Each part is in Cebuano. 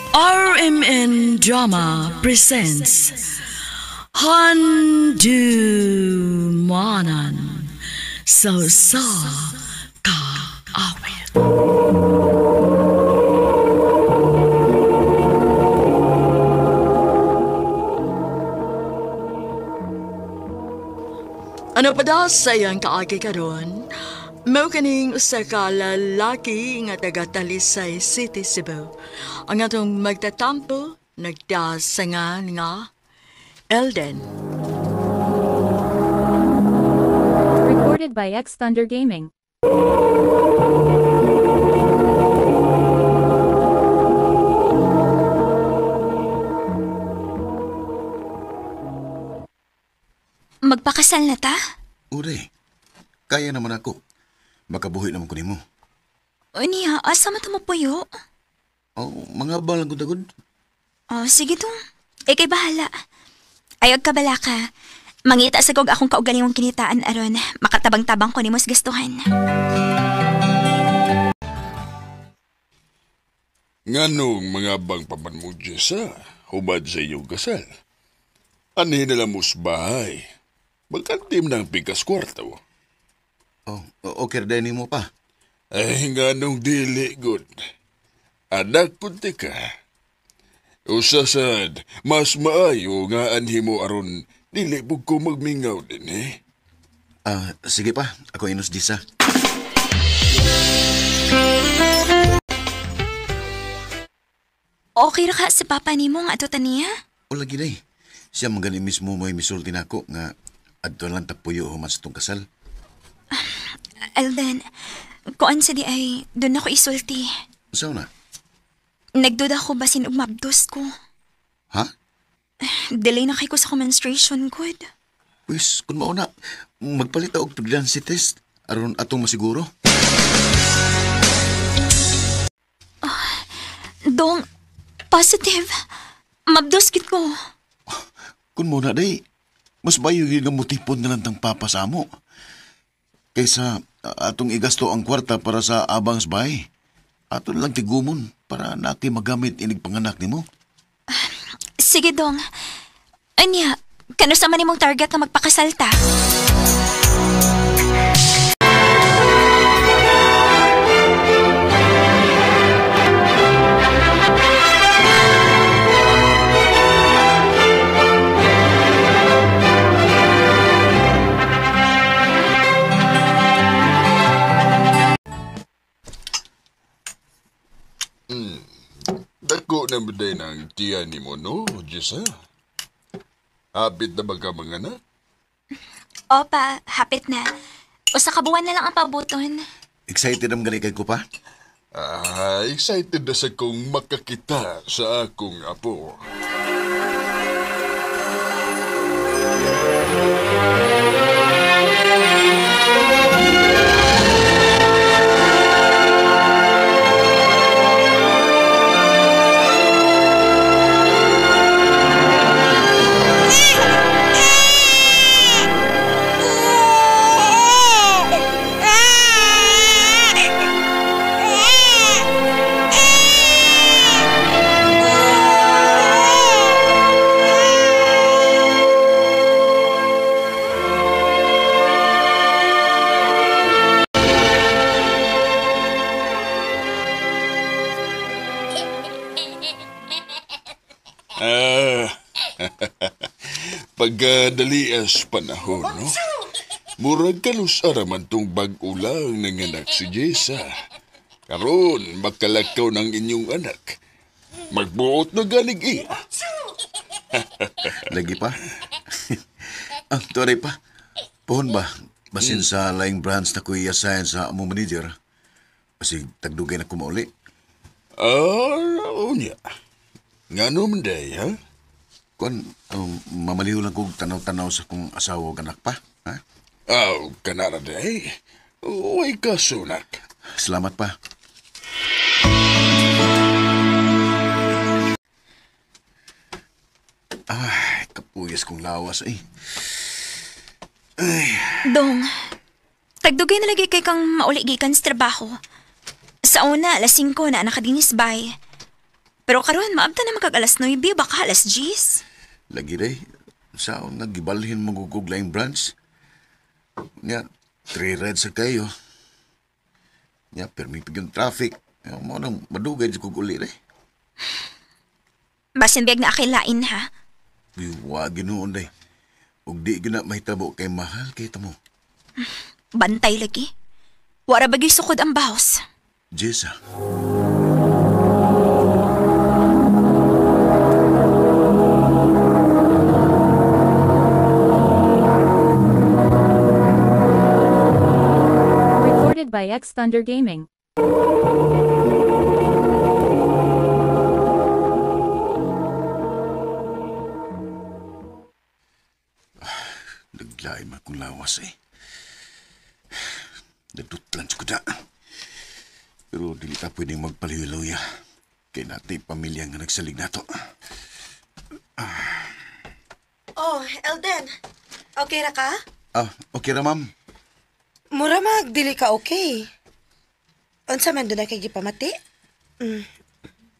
RMN Drama presents Handumanan sa Sa Kaawit. Ano pa daw sa iyang kaagi karon? Mao kaning usa ka lalaki nga taga Talisay City, Cebu. Ang atong magtatampo nagdasangan nga Elden. Recorded by X Thunder Gaming. Magpakasal na ta? Ure, kaya naman ako. Makabuhi naman ko nimo. Niya, asa man ta mopuyo? Oh, mga balang gud. Oh, sige dong. Ikay bahala. Ayog ka bala ka. Mangita sa kog akong kaugalingong kinitaan aron makatabang-tabang ko nimo sa gastuhan. Nganong mga bang paman mo, Jessa, hubad sa iyong kasal? Anhin na lang mo sa bahay. Magkantim ng pikas kwarto. Oh, okay ra mo pa. Ay, nganong dili, good. Anak kunti ka. Usasad, mas maayo nga anhi mo aron dili pug ko magmingaw din eh. Ah, sige pa, ako inos Jessa. Okay ra ka sa papa nimo nga ato taniya? O lagi day. Siya man gani mismo mo'y misulti nako nga adto lang tapuyo human sa tong kasal. Alden, kuan sa di ay doon ako isulti. Usaw na? Nagduda ko basin og mabdos ko. Ha? Delay na kay ko sa menstruation good. Wis, kung mauna, magpalit og pregnancy test aron atong masiguro. Dong, positive. Mabdos gid ko. Kung mauna day, mas bayo gyud nga mutipon na lang tang papa sa amo. Kaysa atong igasto ang kwarta para sa abang sa bahay. Ato lang tigumon para naki magamit inig panganak nimo. Sige, Dong. Anya, kano sa man imong target na magpakasal ta? Dako na ba day ng tiyan ni mo, no, Jessa? Hapit na ba ka mga anak? Opa, hapit na. Usa ka buwan na lang ang pabuton. Excited ang gani kay ko pa? Ah, excited na sa kong makakita sa akong apo. Ah, pagkadalias panahon, no? Murag kanus-ara man tong bag-o lang ng anak si Jessa. Karon, makalakaw ng inyong anak. Magbuot na ganig iya. Lagi pa? Ah, tuwaray pa. Pohon ba? Basin sa laing branch na ko i-assign sa among manager. Basig tagdugay na kumauli. Ah, unya. Ngano man day, ha? Kuan, mamaliw lang kog tanaw-tanaw sa kong asawa ug anak pa. Ha? Aw, kanara day. Uy ka sunak. Salamat pa. Ay, kapuyas kong lawas eh. Dong, tagdugay na lagi kay kang mauli gikan sa trabaho. Sa una, alas 5 na nakadinis bay. Pero karon maabta na magkag alas 9, baka alas 10. Lagi day, sa nagibalhin magugug laing branch. Nya, 3 rides sa kayo. Nya, permi pag yung traffic. Mo nang madugay di kog uli day. Basin biyag na akay lain ha. Wa ginoon day. Ug di gina mahitabo kay mahal kay tamo. Bantay lagi. Wara bagay sukod ang bahos. Jessa. Recorded by X Thunder Gaming. Naglain man kong lawas eh. Nadutlan sa kuda. Pero dili ta pwedeng magpaliw-luya. Kay natay pamilya nga nagsalig nato. Oh, Elden. Okay ra ka? Ah, okay ra ma'am. Mura mag, dili ka okay. Unsa man doon na kay gipamati?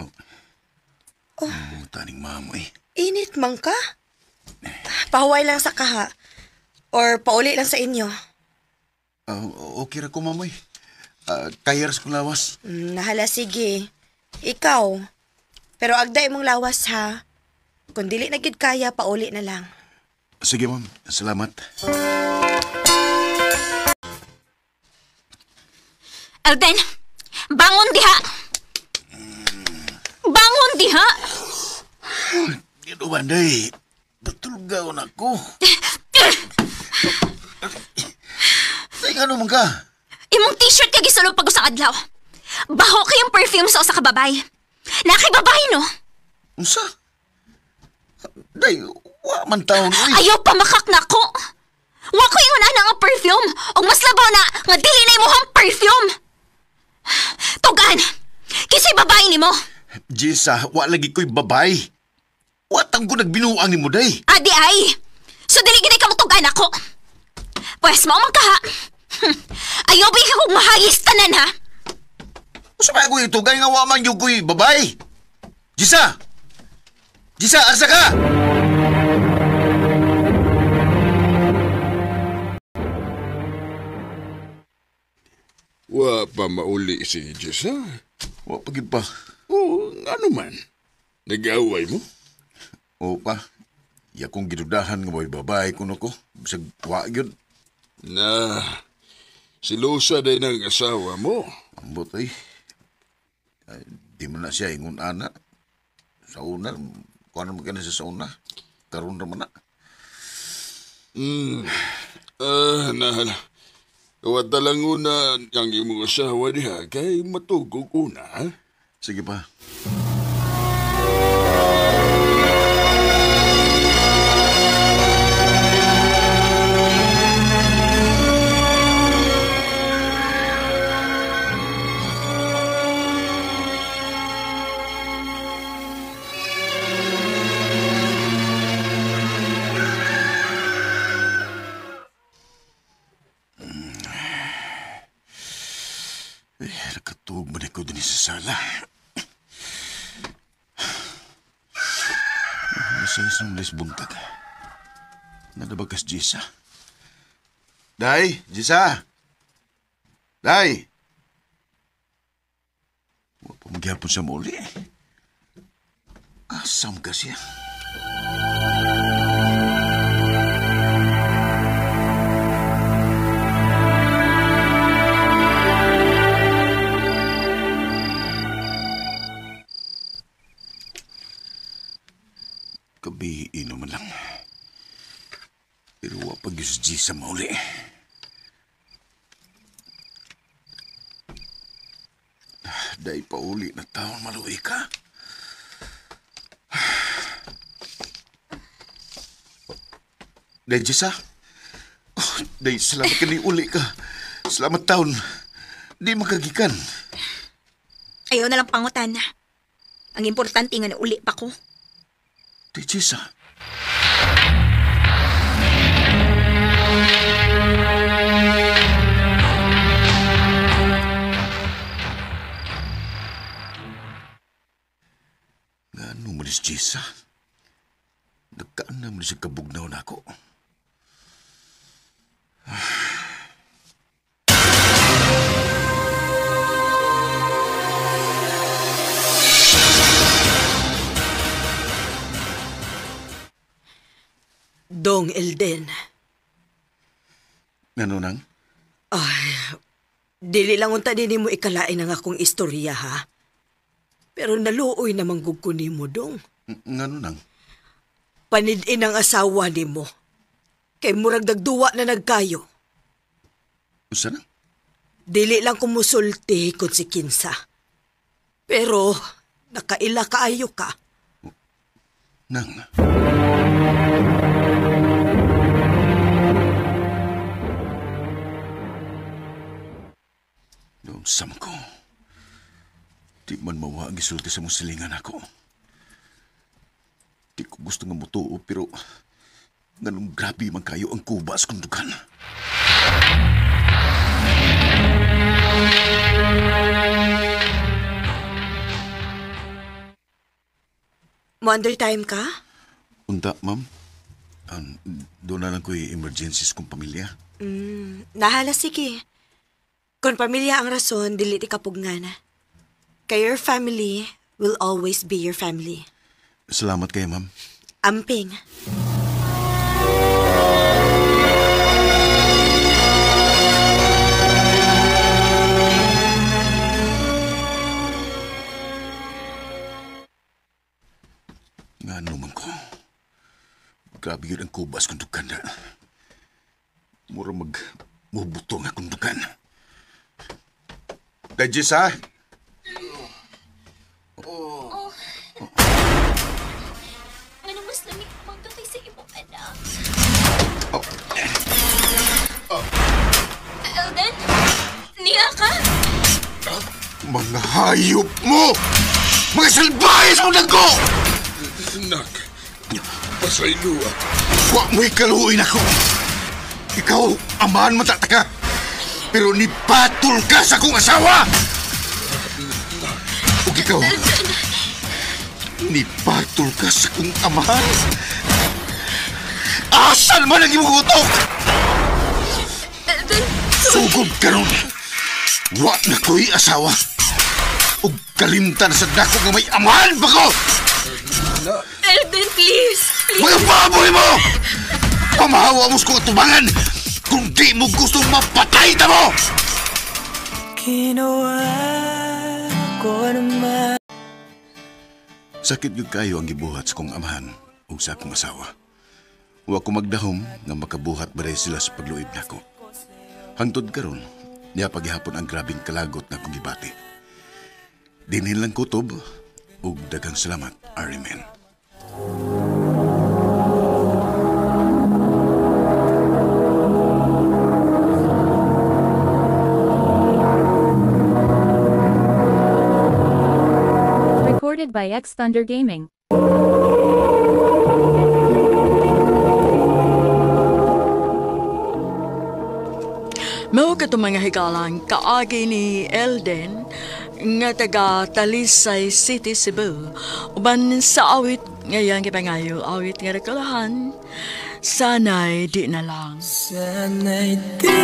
Oh. Oh. Taning mamo eh. Init man ka? Pahuway lang sa kaha. Or pauli lang sa inyo. Ah, okay ra ko ma'am eh. Ah, kaya ra sa kong lawas. Nahala, sige. Ikaw. Pero agda imong lawas ha. Kung dili na gid kaya, pauli na lang. Sige ma'am, salamat. Elden, bangon diha! Bangon diha! Ito ba, day? Patulgaw na ko. Tay, ano man ka? Imong t-shirt ka gisulong pag usang adlaw. Baho kayong perfume sa usa ka babay. Nakay babay, no? Unsa? Day, wa man taon, uy. Ayaw pa makak na ko. Wa ko ingon ana nga perfume. Og mas labaw na nga dili na imong perfume. Tugan! Kisay babae nimo? Jessa, wa lagi ko'y babay. Wa tang ko nagbinuang nimo, day. Adi ay! So dili gid ka motugan ako. Pwes mao man ka ha. Ayaw ba ka kong mahayis tanan ha? Usa pa ko itugay nga wa man gyud ko'y babay. Jessa! Jessa, asa ka? Wa pa mauli si Jessa. Wa pa gyud pa. Oo, ano man. Nag-away mo? Oo pa. Ya kong gidudahan nga may babay kuno ko. Bisag wa gyud. Na, silusa din ang asawa mo. Ambot ay. Ay, di man na siya ingon ana. Sa una, kuan man kani siya sa una. Karon ra man na. Ah, nahala. Kawat lang una ang imong asawa diha kay matugog una, ha? Sige pa. Eh, nakatuog man ako din sa sala. Nasa isang les buntag. Nadabagas Jisa. Day, Jisa! Day! Wa pa magyapon siya muli. Asam ka siya. Gabi, inom man lang. Pero wa pa gyud si Jisa mauli. Day pa uli na taon maluwi ka. Day, Jisa. Oh, day, salamat ka ni uli ka. Salamat taon. Di makagikan. Ayaw na lang pangutan. Ang importante nga na uli pa ko. Day, Jisa. Ngano man ni Jessa? Nagkaan naman siya kabugnaw na ako. Dong Elden. Ngano nang? Ay, dili lang unta din mo ikalain ang akong istorya, ha? Pero naluoy namang gug ko nimo, Dong. Ngano nang? Panidin ang asawa nimo. Kay murag dagduwa na nagkayo. Usa na? Dili lang kumusulti kung si Kinsa. Pero nakaila kaayo ka. Nang? Doon sa ko. Di man mawa ang gisulti sa mong silingan ako. Di ko gusto nga mutuo pero nganong grabe man kayo ang kuba sa kundukan. Mo undertime ka? Unta, ma'am. Doon na lang ko'y emergencies kong pamilya. Nahala, sige. Kung pamilya ang rason, dili ti kapugnan. Kay your family will always be your family. Salamat kayo, ma'am. Amping. Nga naman ko. Grabe yun ang kubas kong dukan na. Mura mag mubuto nga kong dukan. Dajis, ha? Oh. Ano mas lamig mangga kay sa imong anak? Oh. Oh. Elden? Niya ka? Mga hayop mo! Mga salbahe sa mong dagko! Nak, pasaylo ako. Wa mo'y kaluoy nako. Ikaw, amahan mo tataka. Pero nipatol ka sa akong asawa! Ug ikaw, nipatol ka sa akong amahan? Asan man ang imong utok? Sugod karon. Wa na ko'y asawa. Ug kalimtan sa dako nga may amahan pa ko! Elden, please! Please! Mga baboy mo! Pamahawa mo sa kong atubangan! Kung di mo gustong mapatay ta mo! Sakit gyud kayo ang gibuhat sa kong amahan ug sa akong asawa. Wa ko magdahom nga makabuhat baray sila sa pagluib nako. Hangtod karon, niya paghihapon ang grabing kalagot na akong gibati. Dinhin lang kutob ug daghang salamat, RMN. Recorded by X Thunder Gaming. Mao kato mga higalang kaagi ni Elden nga taga Talisay City, Cebu. Uban sa awit ngayang gipangayo, awit nga rekolahan, sana'y di na lang. Sana'y di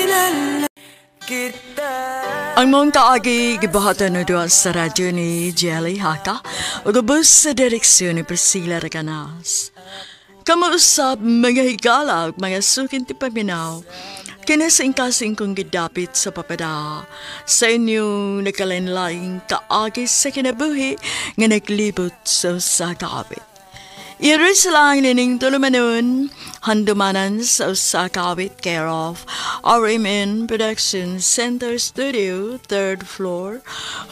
na lang kita. Ang mong kaagi gibuhatan na doon sa radyo ni Jelly Haka ug ubos sa direksyon ni Priscilla Recanas. Kamuusap mga higala ug mga sukin ti paminaw, kinasingkasing kong gidapit sa papada sa inyong nagkalain-laing kaagi sa kinabuhi nga naglibot sa usa ka awit. Iris lang nining tulumanon, handumanan sa usa ka awit care of RMN Production Center Studio, 3rd floor,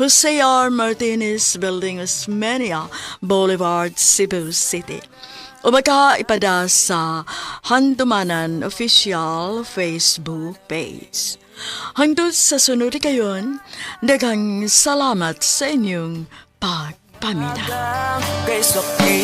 Jose R. Martinez Building, Osmeña Boulevard, Cebu City. O baka ipada sa Handumanan Official Facebook page. Hangtod sa sunod kayon, daghang salamat sa inyong pagpamina. Kay sakit.